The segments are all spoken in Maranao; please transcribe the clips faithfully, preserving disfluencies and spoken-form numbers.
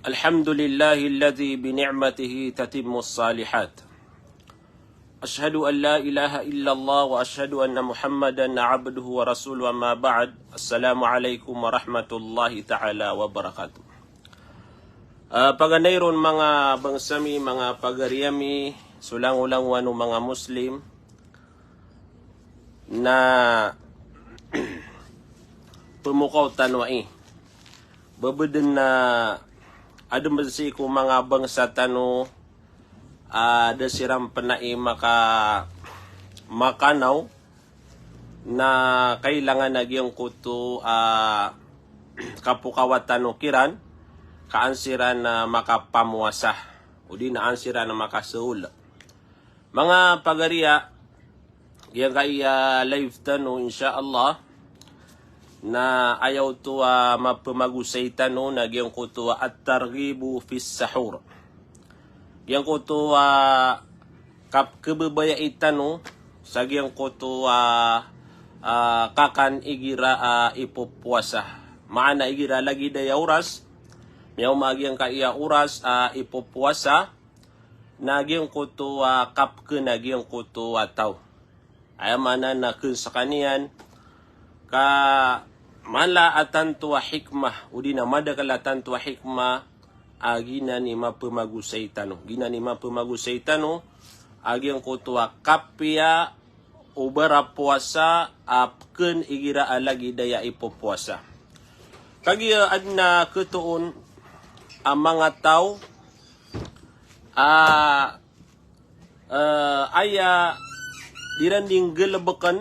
Alhamdulillahilladhi bi ni'matihi tatimmus salihat. Ashhadu an la ilaha illallah wa ashhadu anna Muhammadan abduhu wa rasuluh, amma ba'd. Assalamu alaikum warahmatullahi ta'ala wabarakatuh. Ah, paganay ron manga bangsa mi, manga pagari ami, so langolangowan o manga Muslim, na pemokaw tano ai. Ba beden na aden ben sii ko manga bangsa tano a da siran pen ai maka, makanaw, na kailangan a giyangkoto a kapokawa tano kiran, ka an siran a makapamowasa, odi na an siran a makasaol. Manga pagari a, giyangkaya live tano, insha Allah, na aya oto a mapemagosay tano na giyangkoto a at-targhibu fis sahur. Giyangkoto a kapkebebayai tano sa giyangkoto a, a, kakan igira a ipopowasa. Maana igira lagid aya oras, miyaoma a giyangkaya oras a ipopowasa, na giyangkoto a kapken a giyangkoto a taw. Aya maana na ken sekaniyan ka mala a tanto a hikmah, odi na madakel a tanto a hikmah a giyanan i mapemagosay tano. Giyanan i mapemagosay tano a giyangkoto a kapiya o barapowasa a peken igira a lagid aya ipopowasa. Kagiya aden a ketoon a manga taw a, eh, aya di iran di nggelebeken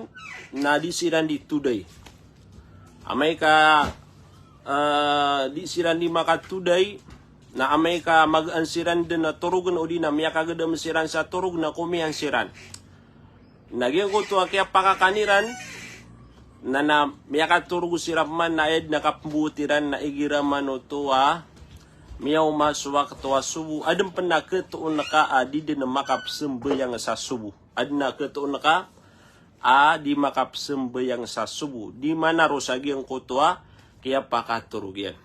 na di siran di today. Amay ka, eh, di siran di makatoday, na amay ka magaan siran den a torogen odi na miyakagedam siran sa torog na komiyan siran. Na giyangkoto a kiyapakakan iran, na, na miyakatorog siran man na aya den a kapembowat iran na igira man oto a miyaoma so wakto a sobo, aden pen a ketoon ka a di den makapesembayang sa sobo. Aden a ketoon ka a di makapesembayang sa sobo. Di manaro sa giyangkoto a kiyapakatorog iyan.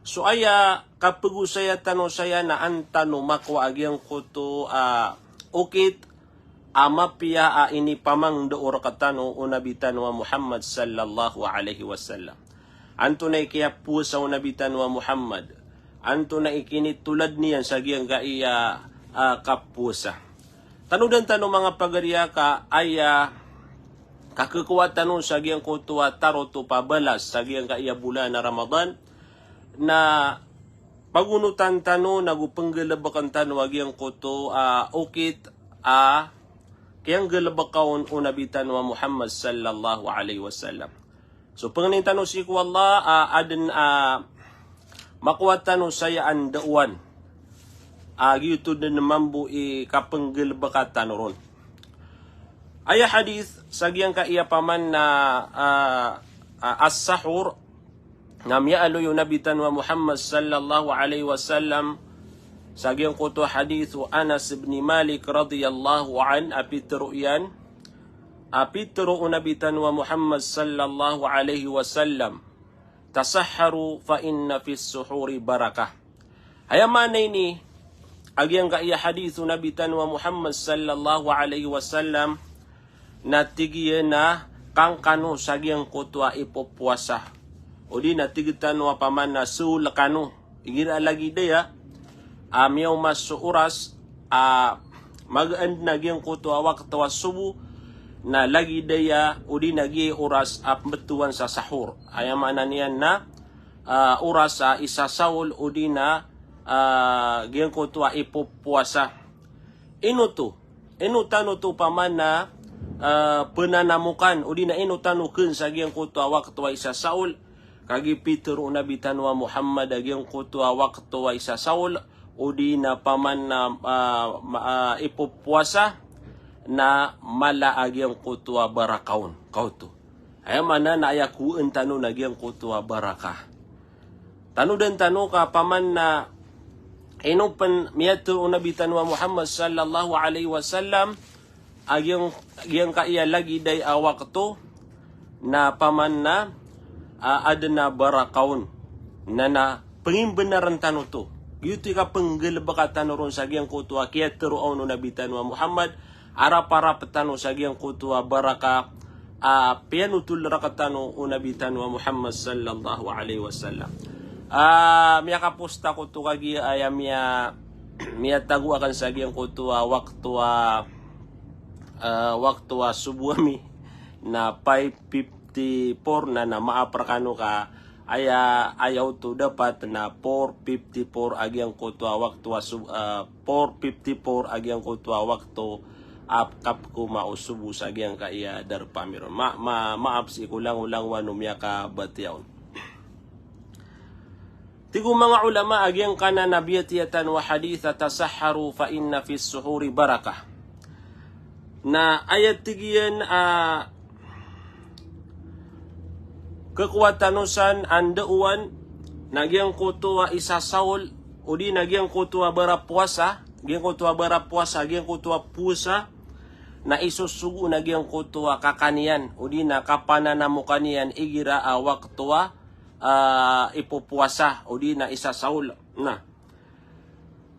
So aya kapegosaya tano saya na an tano makowa a giyangkoto a okit a mapiya a inipamangndao rektano o Nabi tano a Muhammad sallallahu alaihi wasallam. Antonaa i kiyapowasa o Nabi tano a Muhammad? Antonaa i kinitolad niyan sa giyangkaya a kapowasa? Tanodan tano manga pagari a ka aya kakekowa tano sa giyangkoto a tarotop a balas sa giyangkaya bolan a Ramadan, na pagonotan tano nago penggelebeken tano a giyangkoto a okit a kiyanggelebeka on o Nabi tano a Muhammad sallallahu alaihi wasallam. So pengnin tano sii ko Allah a aden a makowa tano saya a ndaowan a giyoto den mambo i kapenggelebeka tano ron. Aya hadith sa giyangkaya paman na, ah, ah, as-sahur, na miyaaloy o Nabi tano a Muhammad sallallahu alaihi wasallam, sa giyangkoto a hadith o Anas ibn Malik radiyallahu anhu, a pitero iyan, a pitero o Nabi tano a Muhammad sallallahu alaihi wasallam, "Tasahharu fa inna fis suhuri barakah." Aya maana ini a giyangkaya hadith o Nabi tano a Muhammad sallallahu alaihi wasallam, na tig iyan a kangkano sa giyangkoto a ipopowasa. Odi na tig tano a paman na saol kano igira lagid aya a miyaoma so oras a magaan den a giyangkoto a wakto a sobo, na lagid aya odi na giya oras a pembetowan sa sahur. Aya maana niyan na, ah, oras a isasaol odi na, ah, giyangkoto a ipopowasa. Ino oto? Ino tano oto paman na, ah, penanamokan, odi na ino tano ken sa giyangkoto a wakto a isasaol? Kagiya pitero o Nabi tano a Muhammad a giyangkoto a wakto a isasaol, odi na paman na, ah, ma-, ah, ipopowasa, na mala a giyangkoto a baraka on. Kaoto. Aya maana na aya kowaan tano na giyangkoto a baraka. Tanodan tano ka paman na ino pen miyatero o Nabi tano a Muhammad sallallahu alaihi wasallam a giyang-, giyangkaya lagid aya a wakto na paman na, ah, aden a baraka on. Na, na pengimbenaren tano oto. Giyoto i kapenggalebeka tano ron sa giyangkoto a kiyatero on o Nabi tano a Muhammad, araparap tano sa giyangkoto a baraka a piyanotol rektano o Nabi tano a Muhammad sallallahu alaihi wasallam. A, miyakapost ako oto kagiya aya miya, miyatago aken sa giyangkoto a wakto a, a, wakto a sobo ami na five fifty-four na, na maap rekano ka aya, aya oto dapat na four fifty-four a giyangkoto a wakto a sob-, a, four fifty-four a giyangkoto a wakto a kapekoma o sobo sa giyangkaya darpa ami ron. Ma, ma, maap sii ko langolangowan o miyakabatiya on. Tig o manga ulama a giyangkanan a biyatiya tano a hadith a tasahharu fa inna fis suhuri barakah. Na aya tig iyan a kekowa tano san a ndaowan na giyangkoto a isasaol, odi na giyangkoto a barapowasa, giyangkoto a barapowasa, giyangkoto a powasa, na isosogo na giyangkoto a kakan iyan, odi na kapananamokan iyan igira a wakto a, a, ipopowasa, odi na isasaol. Na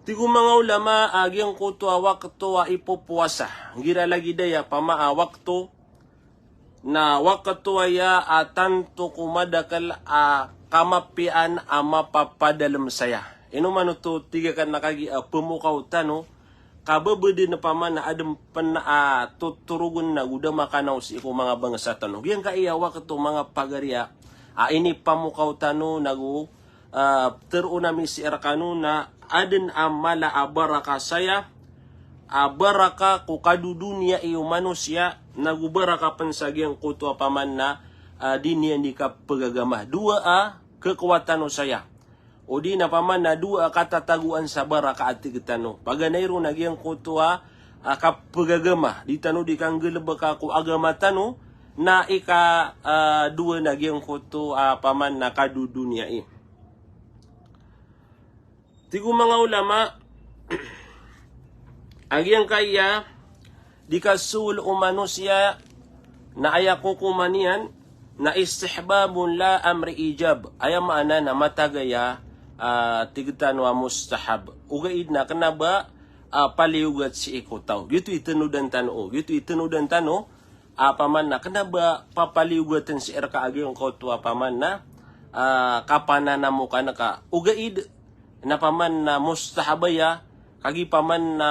tig o manga ulama a giyangkoto a wakto a ipopowasa, igira lagid aya pama a wakto na wakto aya a tanto ko madakel a kamapiyaan a mapapadalem saya. Ino man oto tig aken a kagiya pemokaw tano, kabebeden paman a aden pen a totorogen na go da makanaw sii ko manga bangsa tano. Giyangkaya wakto manga pagariya a inipamokaw tano na go, a, teroon ami sii rekano na aden a mala a baraka saya, a baraka ko kadodoniyai o manosiya, na go baraka pen sa giyangkoto a paman na, a, di niyan di kapegagama. Dowa a kekowa tano saya. Odi na paman na dowa a katatagoan sa baraka a tig tano. Paganay ron na giyangkoto a, a, kapegagama. Di tano di kanggalebeka ko agama tano, na ika, a, dowa na giyangkoto a paman na kadodoniyai. Tig o manga ulama, a giyangkaya di kasool o manosiya na aya kokoman iyan na istihbabun la amri ijab. Aya maana na matag aya, a, tig tano a mustahab. Ogaid na kena ba, a, paliyogat sii ko taw. Giyoto i tenodan tano, o. Giyoto i tenodan tano, a, paman na kena ba papaliyogaten sii reka a giyangkoto a paman na, a, kapananamokan ka. Ogaid na paman na mustahab aya, kagiya paman na,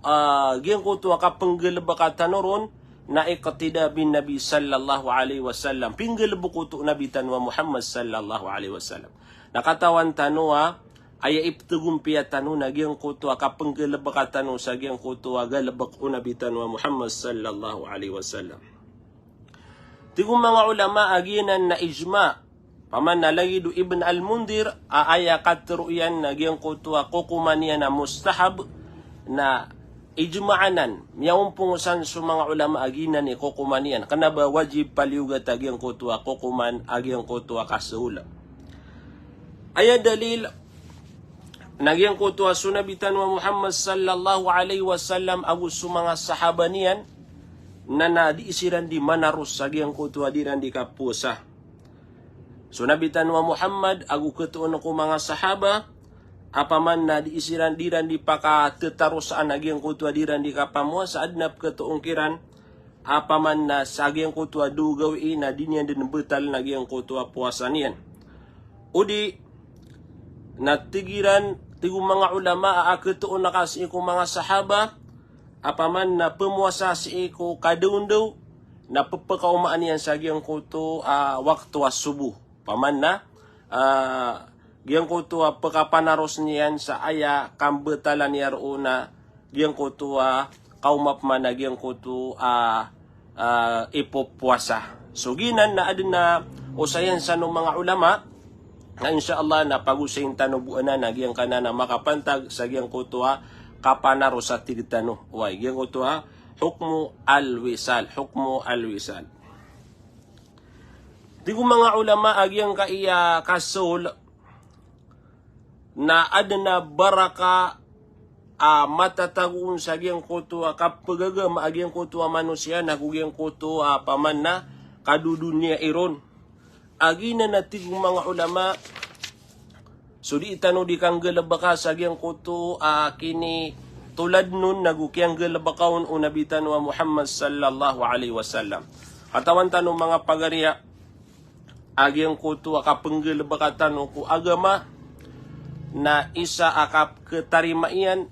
a, giyangkoto a kapenggalebeka tano ron na iqtida bin Nabi sallallahu alaihi wasallam. Penggalebek oto o Nabi tano a Muhammad sallallahu alaihi wasallam. Na katawan tano a aya iptegompiya tano na giyangkoto a kapenggalebeka tano sa giyangkoto a galebek o Nabi tano a Muhammad sallallahu alaihi wasallam. Tig o manga ulama a giyanan na ijma. Paman na lagid o Ibn Al-Mundhir a aya katero iyan na giyangkoto a kokoman iyan a mustahab, na ijma anan, miyaompong san so manga ulama a giyanan i kokoman iyan. Kena ba wajib paliyogat a giyangkoto a kokoman a giyangkoto a kasool. Aya dalil na giyangkoto a so Nabi tano a Muhammad sallallahu alaihi wasallam ago so manga sahaba niyan na, na di siran di manaros sa giyangkoto a di ran di kapowasa. So Nabi tano a Muhammad ago ketoon ko manga sahaba, apaman na di siran di ran di pakatetarosaan a giyangkoto a di ran di kapamowasa, aden a peketoon kiran, apaman na sa giyangkoto a dowa gawii na di niyan den betal na giyangkoto a powasa niyan. Odi na tig iran, tig o manga ulama a ketoon ka sii ko manga sahaba, apaman na pemowasa sii ko kadaondaw, na pepekaomaan iyan sa giyangkoto a wakto a sobo. Paman na, a, giyangkoto a pekapanaros niyan sa aya kambetalan iyan roo na giyangkoto a kaoma pman a giyangkoto a, a, ipopowasa. So giyanan na aden a osayan san o manga ulama, na insha Allah na pagosayin tano bo anan a giyangkanan a makapantag sa giyangkoto a kapanaros a tig tano. Oway, giyangkoto a hukmu al-wisal, hukmu al-wisal. Tig o manga ulama a giyangkaya kasool na aden a baraka a matatago on sa giyangkoto a kapegagama a giyangkoto a manosiya na go giyangkoto a paman na kadodoniyai ron. A giyanan a tig o manga ulama So di tano di kanggalebeka sa giyangkoto a kinitoladn on nago kiyanggalebeka on o Nabi tano a Muhammad sallallahu alaihi wasallam. Katawan tano manga pagariya, a giyangkoto a kapenggalebeka tano ko agama na isa a kapketarima iyan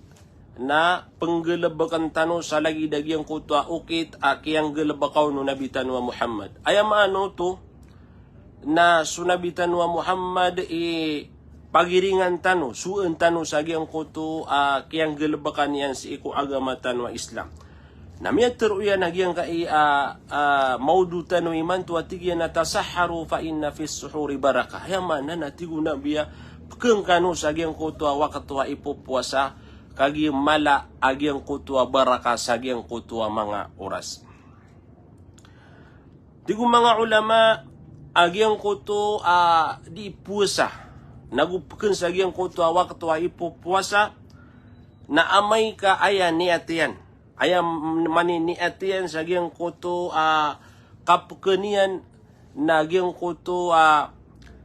na penggalebeken tano sa lagid a giyangkoto a okit a kiyanggalebeka on o Nabi tano a Muhammad. Aya maana oto na so Nabi tano a Muhammad i pagiringan tano, soen tano sa giyangkoto a kiyanggalebekan iyan sii ko agama tano a Islam. Na miyatharo iyan a giyangkai a, a, mawdu tano imanto a tig iyan a, "Tasahharu fa inna fis suhuri barakah." Aya maana na tig o Nabi a, peken kano sa giyangkoto a wakto a ipopowasa, kagiya mala a giyangkoto a baraka sa giyangkoto a manga oras. Tig o manga ulama a giyangkoto a di powasa, nago peken sa giyangkoto a wakto a ipopowasa, na amay ka aya niyat iyan. Aya m-, maniniyat iyan sa giyangkoto a kapeken iyan na giyangkoto a,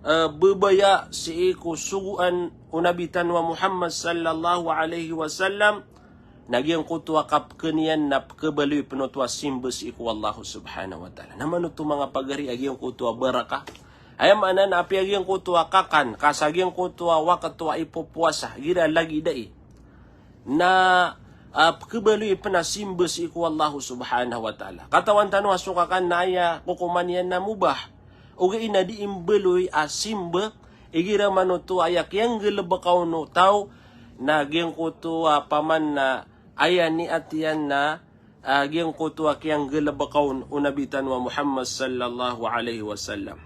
eh, bebaya sii ko sogoan o Nabi tano a Muhammad sallallahu alaihi wasallam, na giyangkoto a kapeken iyan na pekebaloy pen oto a simba sii ko Allah subhanahu wa ta'ala. Na mano oto manga pagari a giyangkoto a baraka? Aya maana na apiya giyangkoto a kakan ka sa giyangkoto a wakto a ipopowasa, igira lagid ai na, ah, pekebaloy pen a simba sii ko Allah subhanahu wa ta'ala. Katawan tano a so kakan na aya kokoman iyan na mubah. Ogaid na di imbaloy a simba, igira mano oto aya kiyanggalebeka on o taw, na giyangkoto a paman na aya niyat iyan na, ah, giyangkoto a kiyanggalebeka on o Nabi tano a Muhammad sallallahu alaihi wasallam.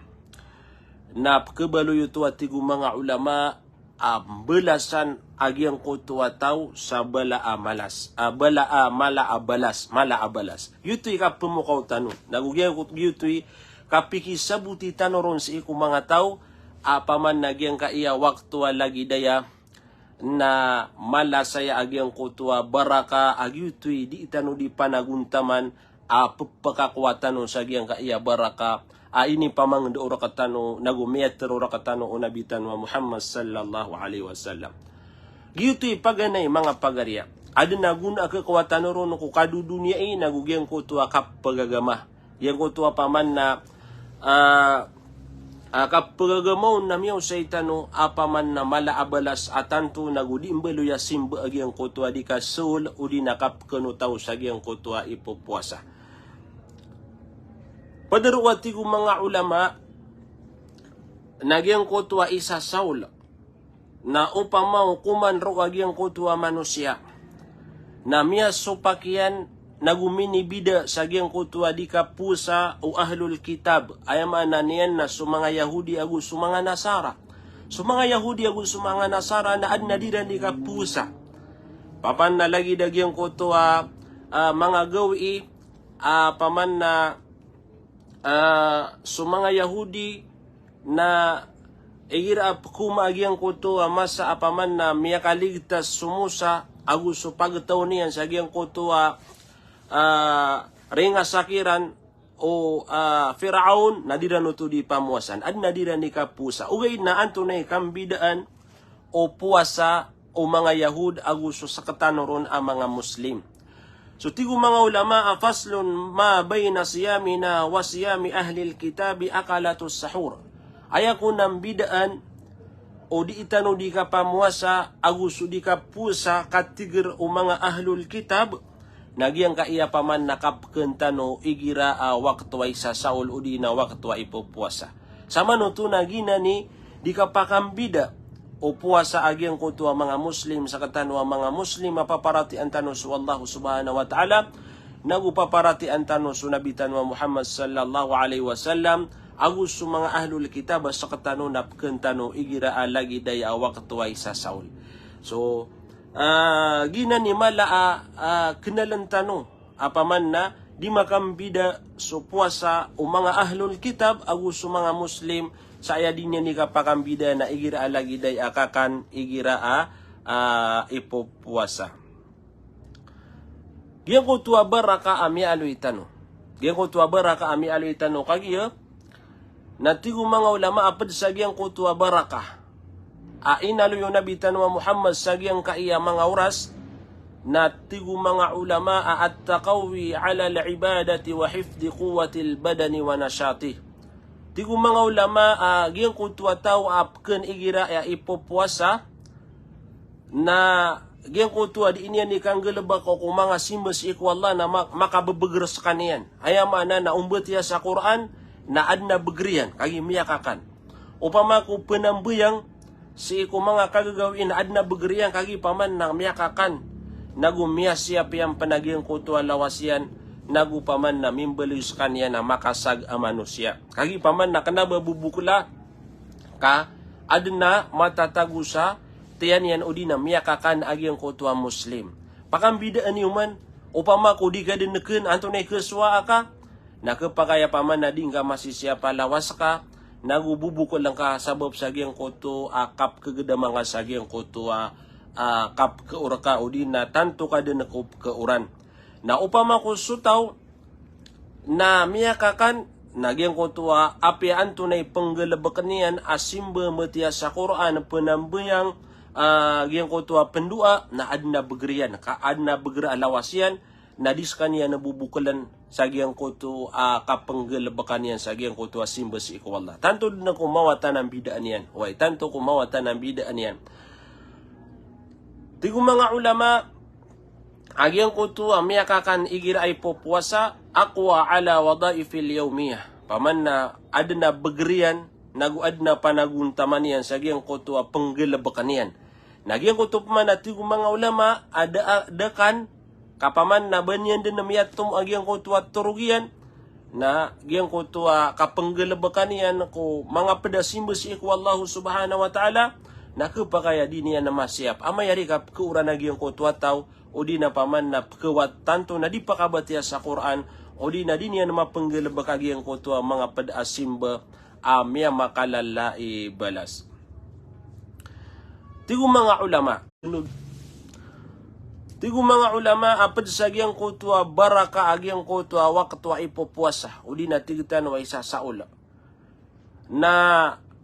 Na pekebaloy oto a tig o manga ulama a mbalasan a giyangkoto a taw sa bala a malas, a bala a mala a balas, mala a balas. Giyoto i kapemokaw tano. Nago giyoto, giyoto i kapikisaboti tano ron sii ko manga taw a paman na giyangkaya wakto a lagid aya na mala saya a giyangkoto a baraka, a giyoto i di tano di panagontaman a pepakakowa tano sa giyangkaya baraka a inipamangndao rektano nago miyatharo rektano o Nabi tano a Muhammad sallallahu alaihi wasallam. Giyoto i paganay manga pagariya. Aden a gona a kekowa tano ron ko kadodoniyai nago giyangkoto a kapegagama. Giyangkoto a paman na, ah, ah, kapegagama on na miyaosay tano a paman na mala a balas a tanto nago di mbaloy a simba a giyangkoto a di kasaol odi na kapeken o taw sa giyangkoto a ipopowasa. Ped roo a tig o manga ulama na giyangkoto a isasaol na opama o koman roo a giyangkoto a manosiya na miyasopak iyan nago minibida sa giyangkoto a di kapowasa o ahlul kitab. Aya maana niyan na so manga Yahudi ago so manga Nasara. So manga Yahudi ago so manga Nasara na aden a di ran di kapowasa. Paman na lagid a giyangkoto a, ah, manga gawii a paman na, ah, so manga Yahudi na igira a pekoma a giyangkoto a masa a paman na miyakaligtas so Musa ago so pagtaw niyan sa giyangkoto a, ah, ringasak iran o, ah, Firaon na di ran oto di pamowasan. Aden a di ran di kapowasa. Ogaid na antonaa i kambidaan o powasa o manga Yahud ago so sektano ron a manga Muslim. So tig o manga ulama a faslun ma baina siyamina wa siyami ahlil kitabi akalatus sahur. Aya kon a mbidaan o di tano di kapamowasa ago so di kapowasa katiger o manga ahlul kitab, na giyangkaya paman na kapeken tano igira a wakto a isasaol odi na wakto a ipopowasa. Samanoto na giyanan i di kapakambida o powasa a giyangkoto a manga Muslim, sektano a manga Muslim a paparatiyayaan tano so Allah subhanahu wa ta'ala, nago paparatiyayaan tano so Nabi tano a Muhammad sallallahu alaihi wasallam, ago so manga ahlul kitab a sektano na peken tano igira a lagid aya a wakto a isasaol. So, ah, giyanan i mala a, ah, kenalen tano a paman na di makambida so powasa o manga ahlul kitab ago so manga Muslim, sa aya di niyan i kapakambida na igira a lagid aya a kakan igira a, ah, ipopowasa. Giyangkoto a baraka a miyaaloy tano. Giyangkoto a baraka a miyaaloy tano kagiya, na tig o manga ulama a ped sa giyangkoto a baraka a inaloy o Nabi tano a Muhammad sa giyangkaya manga oras, na tig o manga ulama a at-taqawi ala al-ibadati wa hifdhi quwwatil badani wa nashatih. Tig o manga ulama a giyangkoto a taw a pkn igira a ipopowasa, na giyangkoto a dii niyan i kanggalbk ko manga simba sii ko Allah na ma-, makabebegr skaniyan. Aya maana na o mbatiya sa Qur'an na adn a begr iyan, kagiya miyakakan. Opama ko pnambayang sii ko manga kagagawii na adn a begr iyan, kagiya paman na miyakakan, nago miyasiyap iyan pn a giyangkoto a lawas iyan, nago paman na mimbaloy skaniyan a makasag a manosiya. Kagiya paman na kna ba bo bokla ka adn a matatago sa tiyan iyan odi na miyakakan a giyangkoto a Muslim. Pakambidaan iyo man, opama ko di ka dn kn, antonaa i khasowa aka, na khapakay a paman na di ngka masisiyap a lawas ka, nago bo bokl ngka sabap sa giyangkoto a kapkhagdama ngka sa giyangkoto a, a, kapkhaor ka odi na tanto ka dn ko pkhaoran. Na opama ko so taw na miyakakan, na giyangkoto a apiya antonaa i pnggalbkn iyan a simba, mbatiya sa Qur'an, pnambayang, a, giyangkoto a pndoa, na adn a begr iyan, ka adn a begr a lawas iyan, na di skaniyan bo bokln sa giyangkoto a kapnggalbkan iyan sa giyangkoto a simba sii ko Allah. Tanto dn ko mawatan a mbidaan iyan. Oway, tanto ko mawatan a mbidaan iyan. Tig o manga ulama, a giyangkoto a miyakakan igira a ipopowasa, aqwa ala wadhaifil yawmiyah. Paman na adn a begr iyan, nago adn a panagontaman iyan sa giyangkoto a pnggalbkan iyan. Na giyangkoto paman na tig o manga ulama, a da, a da kan, ka paman na ba niyan dn miyatom a giyangkoto a torog iyan, na giyangkoto a kapnggalbkan iyan ko manga pd a simba sii ko Allah subhanahu wa ta'ala, na khapakay a di niyan masiyap. Amay ari ka pkhaoran a giyangkoto a taw, odi na paman na pkhawat tanto na di pakabatiya sa Qur'an, odi na di niyan mapnggalbk a giyangkoto a manga pd a simba a miyamakalala i balas. Tig o manga ulama. Tig o manga ulama a pd sa giyangkoto a baraka a giyangkoto a wakto a ipopowasa, odi na tig tano a isa sa ola na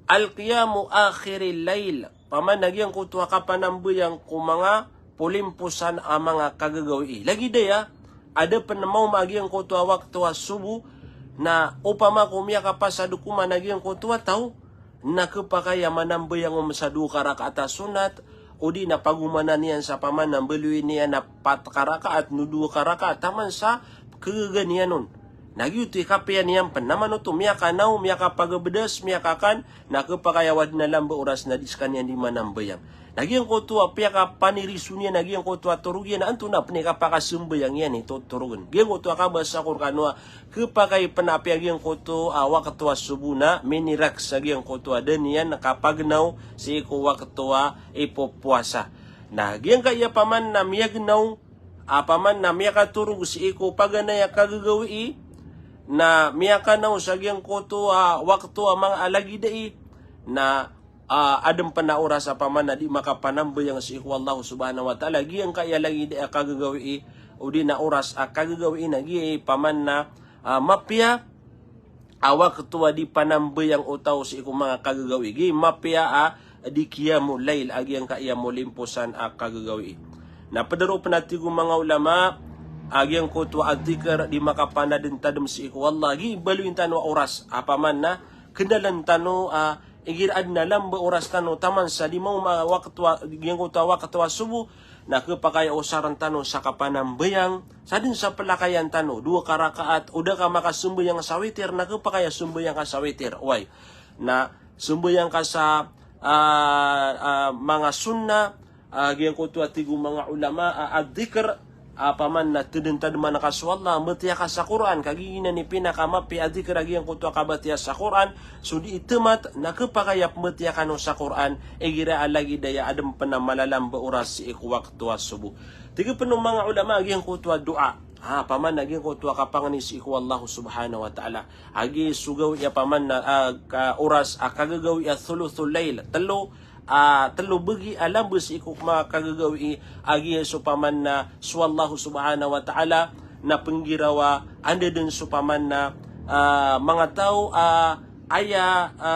al-qiyamu akhiril layl. Paman na giyangkoto a kapanambayang ko manga polimposan a manga kagagawii. Lagid aya a da pn maoma a giyangkoto a wakto a sobo, na opama ko miyakapasad ko man a giyangkoto a taw, na khapakay a manambayang om sa dowa ka rakaat a sonat, odi na pagomanan iyan sa paman na mbaloy niyan a pat ka rakaat, no dowa ka rakaat, taman sa khagaga niyan on. Na giyoto i kapiya niyan pn, na manoto miyakanaw, miyakapagabdas, miyakakan, na khapakay a wadn a lamba oras na di skaniyan di manambayang. Na giyangkoto a piyakapaniriso niyan a giyangkoto a torog iyan, na antonaa pn i kapakasambayang iyan i to-, torogn. Giyangkoto a kabasa ko rkano a khapakay pn a apiya giyangkoto a wakto a sobo na minirak sa giyangkoto a da niyan kapagnaw sii ko wakto a ipopowasa. Na giyangkaya paman na miyagnaw a paman na miyakatorog sii ko paganay a kagagawii, na miyakanaw sa giyangkoto a wakto a manga a lagid ai, na, a, adn pn a oras a paman na di makapanambayang sii ko Allah subhanahu wa ta'ala, giyangkaya lagid ai a kagagawii, odi na oras a kagagawii na giya i paman na, a, mapiya a wakto a di panambayang o taw sii ko manga kagagawii. Giya i mapiya a di qiyamul layl a giyangkaya molimposan a kagagawii. Na pd roo pn a tig o manga ulama a giyangkoto a dhikr di makapanadntadm sii ko Allah. Giya i baloyn tano a oras a paman na kndaln tano a igira adn a lamba oras tano taman sa di maoma a wakto a, giyangkoto a wakto a sobo, na khapakay a osarn tano sa kapanambayang, sa dn sa plakayan tano, dowa ka rakaat, o da ka makasambayang sa witir, na khapakay a sambayang ka sa witir. Oway. Na sambayang ka sa, a, a, manga sunnah, a, giyangkoto a tig o manga ulama, a, a dhikr, a, paman na tadntadman ka so Allah, mbatiya ka sa Qur'an, kagiya giyanan i pinakamapiya a dhikr a giyangkoto a kabatiya sa Qur'an, so di itamat, na khapakay a pmbatiya kano sa Qur'an, igira a lagid aya adn pn a malalamba oras sii ko wakto a sobo. Tig pn o manga ulama a giyangkoto a doa. A, paman na giyangkoto a kapangni sii ko Allah subhanahu wa ta'ala. A giya so gawii a paman na, a, ka oras a kagagawii a thuluthul layl. Tlo, a, tlo bagi a lamba sii ko manga kagagawii a giya so paman na so Allah subhanahu wa ta'ala na pnggirawa, anda dn so paman na, a, manga taw, a, aya, a,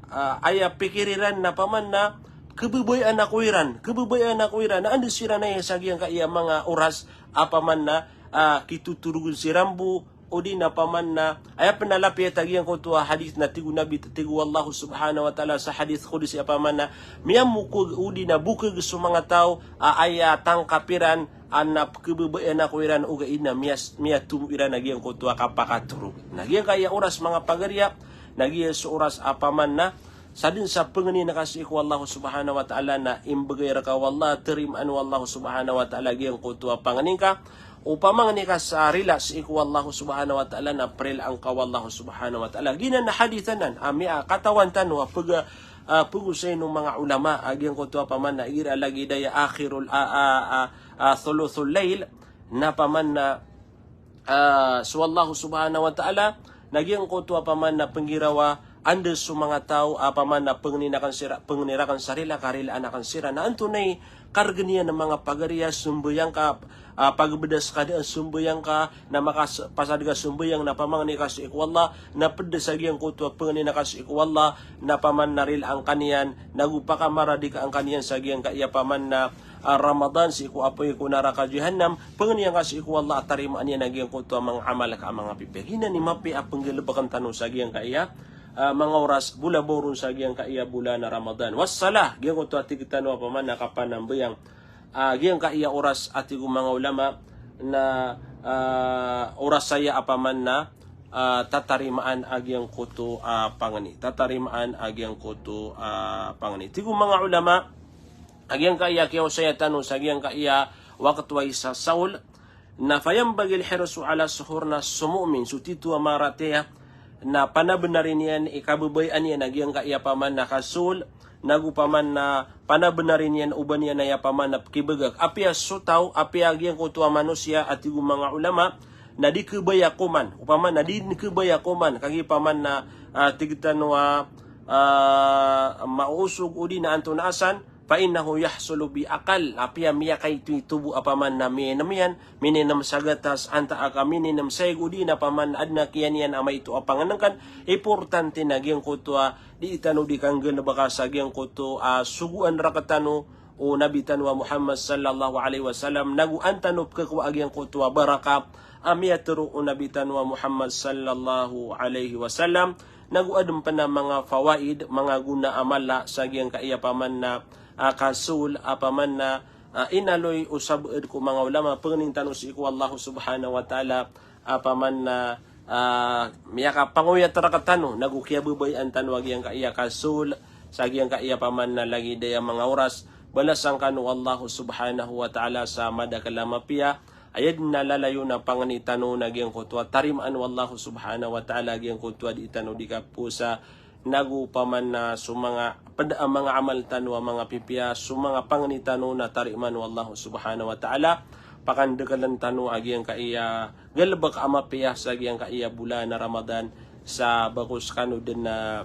a, aya pikir iran na paman na Khababayaan ako iran, khababayaan ako iran. Na anda siran aya sa giyangkaya manga oras a paman na, ah, kitotorogn siran bo, odi na paman na, aya pn a lapiyat a giyangkoto a hadith na tig o Nabi, tig o Allah subhanahu wa ta'ala sa hadith qudsi a paman na, miyamokhag odi na bokhag so manga taw a aya tangkap iran a na khababayaan ako iran ogaid na miyas-, miyatomo iran a giyangkoto a kapakatorog. Na giyangkaya oras manga pagariya, na giya so oras a paman na, sadn sa pangnin ka sii ko Allah subhanahu wa ta'ala na imbgay rka o Allah, tarimaan o Allah subhanahu wa ta'ala giyangkoto a pangnin ka. O pamangni ka sa rila sii ko Allah subhanahu wa ta'ala na prilaan ka o Allah subhanahu wa ta'ala. Giyanan a hadith anan a miyakatawan tano a pag-, ah, pagosay o manga ulama a giyangkoto a paman na igira lagid aya akhirul, ah, ah, ah, ah, thuluthul layl, na paman na, ah, so Allah subhanahu wa ta'ala na giyangkoto a paman na pnggirawa, anda so manga taw a paman na pangnin akn sira, pangnin akn sa rila ka rilaan akn sira. Na antonaa i kargn iyan a manga pagariya, sambayang ka, ah, pagbda sa kadaan sambayang ka, na makas-, pasad ka sambayang na pamangni ka sii ko Allah, na pd sa giyangkoto a pangnin ka sii ko Allah, na paman na rilaan ka niyan, nago pakamaradi ka angka niyan sa giyangkaya paman na, ah, Ramadan sii ko apoy ko naraka Jahannam, pangnin ka sii ko Allah a tarimaan iyan a giyangkoto a manga amal ka a manga pipiya. Giyanan i mapiya a pnggalbkn tano sa giyangkaya, ah, manga oras, bola ba oron sa giyangkaya bolan a Ramadan. Wassalah, giyangkoto a tig tano a paman na kapanambayang. Ah, giyangkaya oras a tig o manga ulama na, ah, oras aya a paman na, ah, tatarimaan a giyangkoto a pangni. Tatarimaan a giyangkoto a pangni. Tig o manga ulama, a giyangkaya kiyaosaya tano sa giyangkaya wakto a isa sahol, na fayanbaghil hirsu ala suhur, na so mu'min, so titho a maratiyaya, na panabnar iyan i kababayaan iyan a giyangkaya paman na kasahol, nago paman na panabnar iyan o ba niyan aya paman na pkibgak. Apiya so taw, apiya giyangkoto a manosiya a tig o manga ulama, na di khabaya koman, opama na di khabaya koman, kagiya paman na, ah, tig tano a, ah, maosog odi na antonaa san, fa innahu yahsulu bi aqall, apiya miyakaito i tobo a paman na miyainm iyan, mininm sa gatas, antaa ka mininm sa ig odi na paman adn a kiyan iyan a maito a pangnngkn. Importante na giyangkoto a di tano di kanggalbka sa giyangkoto a sogoan rktano o Nabi tano a Muhammad sallallahu alaihi wasallam, nago an tano pkhakowa a giyangkoto a baraka a miyatharo o Nabi tano a Muhammad sallallahu alaihi wasallam, nago adn pn a manga fawaid, manga gona a mala sa giyangkaya paman na, ah, kasahol a paman na, ah, inaloy o sabaad ko manga ulama. Pangnin tano sii ko Allah subhanahu wa ta'ala a paman na, ah, miyakapangoyat rktano, nago kiyababayaan tano a giyangkaya kasahol sa giyangkaya paman na lagid aya manga oras. Balasan kano o Allah subhanahu wa ta'ala sa madakl a mapiya. Aya dn a lalayon a pangni tano na giyangkoto a tarimaan o Allah subhanahu wa ta'ala giyangkoto a di tano di kapowasa, nago paman na so manga pd a manga amal tano a manga pipiya, so manga pangni tano na tarimaan o Allah subhanahu wa ta'ala. Pakandakln tano a giyangkaya galbk a mapiya sa giyangkaya bolan a Ramadan, sa ba ko skano dn a,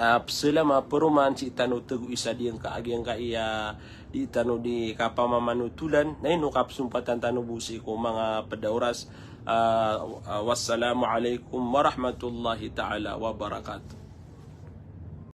ah, pzalama paroman sii tano tago isa diyangka a giyangkaya di tano di kapamamanotolan, na ino kapsompatan tano bo sii ko manga pd a oras. Ah, ah, wassalamu alaikum warahmatullahi ta'ala wabarakatuh.